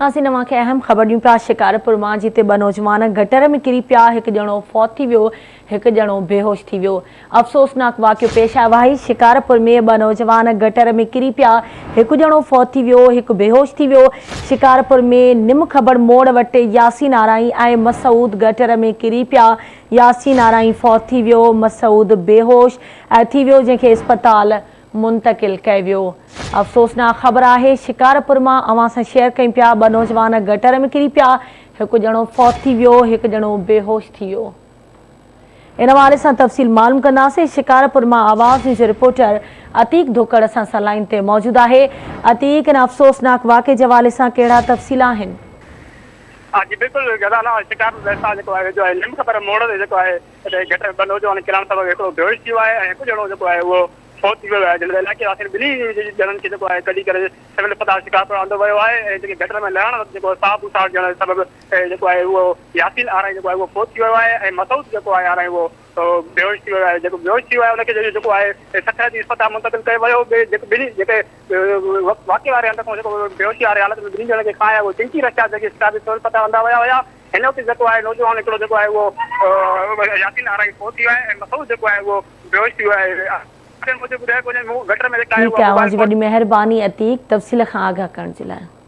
ناظرين اوهان کي اهم خبر ڏيون پيا شڪارپور مان جتي ٻه نوجوان گٽر ۾ ڪري پيا هڪ ڄڻو فوت ٿي ويو هڪ ڄڻو بيهوش ٿي ويو افسوسناڪ واقعو پيش آيو آهي شڪارپور ۾ ٻه نوجوان گٽر ۾ ڪري پيا هڪ ڄڻو فوت ٿي ويو هڪ بيهوش ٿي ويو شڪارپور ۾ نم کبڙ موڙ وٽ ياسين آرائين ۽ مسعود گٽر ۾ ڪري پيا ياسين آرائين فوت ٿي ويو مسعود بيهوش ٿي ويو جنهن کي اسپتال منتقل ڪيو ويو. افسوسناڪ خبر آهي شڪارپور مان اوهان سان شيئر ڪيون پيا ٻه نوجوان گٽر ۾ ڪري پيا هڪ ڄڻو فوت ٿي ويو هڪ ڄڻو بيهوش ٿي ويو ان حوالي سان تفصيل معلوم ڪنداسين شڪارپور مان آواز نيوز جو رپورٽر عتيق ڌوڪڙ اسان سان لائين تي موجود آهي عتيق ان افسوسناڪ واقعي جي حوالي سان ڪهڙا تفصيل آهن. ها جي بلڪل غزالا شڪارپور ڀرسان جيڪو آهي ويجهو آهي نم خبر موڙ تي جيڪو آهي اتي گٽر ٻه نوجوان ڪرڻ سبب هڪڙو بيهوش ٿي ويو آهي ۽ هڪ ڄڻو جيڪو آهي اهو فوت ٿي ويو آهي جڏهن ته علائقي واسين ٻنهي ڄڻن کي جيڪو آهي ڪڍي ڪري سول اسپتال شڪارپور آندو ويو آهي ۽ جيڪي گٽر ۾ لهڻ وقت جيڪو ساهه ٻوساڙ ڏيڻ سبب جيڪو آهي اهو ياسين آرائين جيڪو آهي اهو فوت ٿي ويو آهي ۽ مسعود جيڪو آهي آرائين اهو بيهوش ٿي ويو آهي جيڪو بيهوش ٿي ويو آهي ان کي جيڪو آهي سکر جي اسپتال منتقل ڪيو ويو ٻئي جيڪي ٻنهي جيڪي واقعي واري هنڌ کان جيڪو بيهوشي واري حالت ۾ ٻنهي ڄڻن کي کڻائي اهو چنچي رڪشا ذريعي شڪارپور سول اسپتال آندا ويا هيا هن وقت جيڪو آهي نوجوان هڪڙو جيڪو آهي اهو ياسين آرائين فوت ٿي ويو آهي ۽ مسعود جيڪو آهي اهو بيهوش ٿي ويو آهي اڳين موجب ٻڌايو پيو وڃي مون گٽر ۾ جيڪا آهي ٺيڪ اها آهي اوهان موبائل جي فون وڏي مهرباني عتيق تفصيل کان آگاهه ڪرڻ جي لاء.